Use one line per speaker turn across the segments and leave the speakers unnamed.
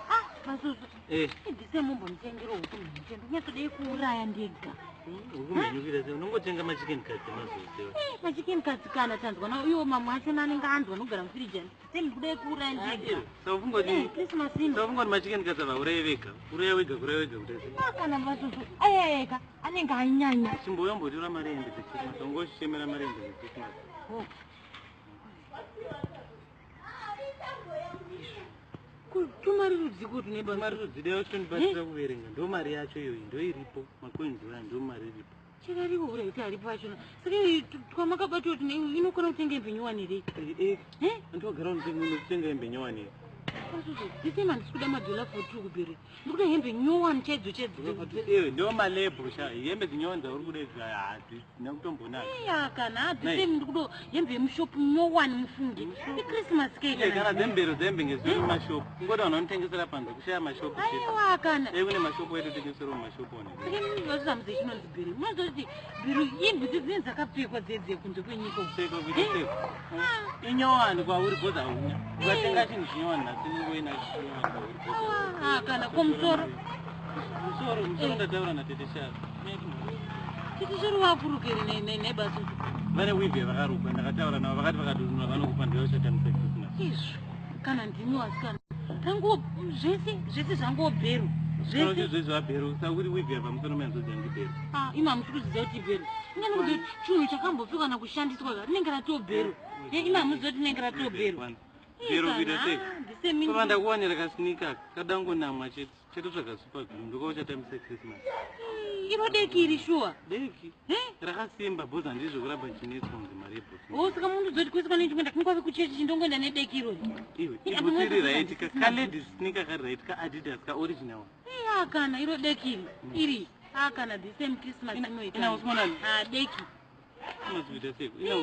Ah, Mazuzu.
Eh.
Ndise mumbonditengera huku mhenyu. Ndinyatsodei kuuraya ndega.
Huku mhenyu kuita sei? Unongotenga machicken cuts emazuva ese.
Eh, machicken cuts kana tanzwa nawo iwo mamwe achona anenge anzwa anogara mufiriji ani. Sendikudai kuuraya ndega.
Saufunga kuti
Eh, Christmas ino.
saufunga kuti machicken cuts avauraye vega. Uraya wega, kuraya wega kuita sei?
Ah, kana Mazuzu. Ayayeka anenge anyanya.
Chimbouya umbotora mari yehembe dzeChristmas. Ungochemera mari yehembe dzeChristmas.
Oh. Tumari rudziko tune basa.
Mari rudzida yacho kuverenga. Ndo mari yacho iyoyi, ndo iripo. Macoins aya ndo mari iripo.
Chirariko kudai kuti aripo achona. Saka iyi twamakabatwa kuti inokona kutenga hembe nyowani here?
Eh,
Eh?
andogara unotenga hembe nyowani here?
Mazuzu, this time handisi kuda madhola 42 kubere. Ndikuda hembe nyowani chaidzo chaidzo.
Ewe, ndo malebho sha. Hembe dzinyowani dzauri kuda idzi hadzina kutombonaka.
Iya kana this
Nei.
time ndikuda hembe yemushopu nyowani mufunge. IChristmas cake
Iye, kana dzembero dzembe ngezviri mumashopu. Kungoti vanhu vanotengesera panze kushaya mashopu chete.
Aiwa kana.
Eh, kune mashopu aitotengeserawo mumashopu one.
Saka munoziva kuti chinonzi bhero. Munoziva kuti bhero imbudzi dzinenge dzakapfekwa dzedze kunze kwenyika uku.
Pfeka kuita pfeka. Inyowani kwauri bhozi hauna. Ukatenga chinhu chinyowani nhasi unenge uinacho chinyowani kwauri bhozi hauna.
Ah, kana komusoro.
Musoro, musoro ndataura natete Sharo.
Tete Sharo vakurukeri nebasa.
Vane wivhi yavarukwa ndakataura navo vakati vakadurunura vanokupa ndiyo uchatambisa Christmas.
Izvo kana ndimi wasikana. Rangu zvese zvese zvangu bhero.
Kana
Zvese.
zvese zvabhero sakuti wivhi yabva musoro mayanzodzi yangu ibhero.
Ah, imi hamusi kuziva kuti bhero. Ingani kuti chinhu chakambopfekwa na kushandiswa ka rinenge ratobhero. Eh, imi hamuziva kuti rinenge ratobhero.
Bhero kuita sei?
Ndisemi.
Pava ndakuwanira kasnika kadangonamwa chete chetotsvaga super glue ndokauchatambisa Christmas.
Iro deki iri shuwa.
Deki
Eh?
rakasimba bhozi handizvo zvekuramba ndichinetswa kunze mari yebhutsu.
Oh, saka munhu uzoti kwese kwane chikuenda kungave kuchechi chindongoenda nedeki irori.
Iwe
Ih,
ibhutsu iri
apa
right ka ka ladies sneaker kari right ka Adidas ka original.
Iya kana iro deki iri. Iri. Ah kana the same Christmas inoita.
ina usikuona
Ah deki.
Christmas kuita sei? Ina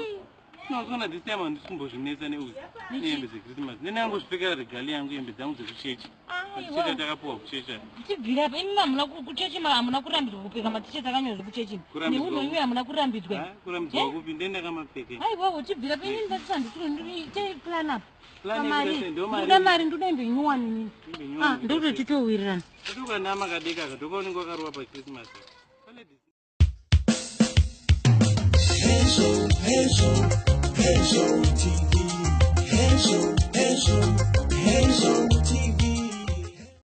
ina usikuona this time handisi kumbozvinetsa neuyu nehembe dzeChristmas. Nene yangozvipfekera regali yangu hembe dzangu dzekuchechi. Maticheti atakapiwa kuchechi aya.
Tibvira apa imi hamuna kuchechi hamuna kurambidzwa kupfeka maticheti akanyorwa kuchechi.
Kurambidzwa
Neunhu imi hamuna kurambidzwa.
Ha, kurambidzwa kupi ndeni ndakamapfeka.
Aiwa tibvira apa ini ndati handisi ndiri plan apa.
Plan
Pamari.
yekuita sei? Ndo mari.
Ndoda mari ndoda hembe nyowani inini.
Hembe
Ah
nyowani kuita
ndokuti
sei?
titowirirana.
Ndokanama kadeka aka ndokaunenge wakarova paChristmas. Ka ladies
Hazel, Hazel, Hazel TV. Hazel, Hazel, Hazel TV.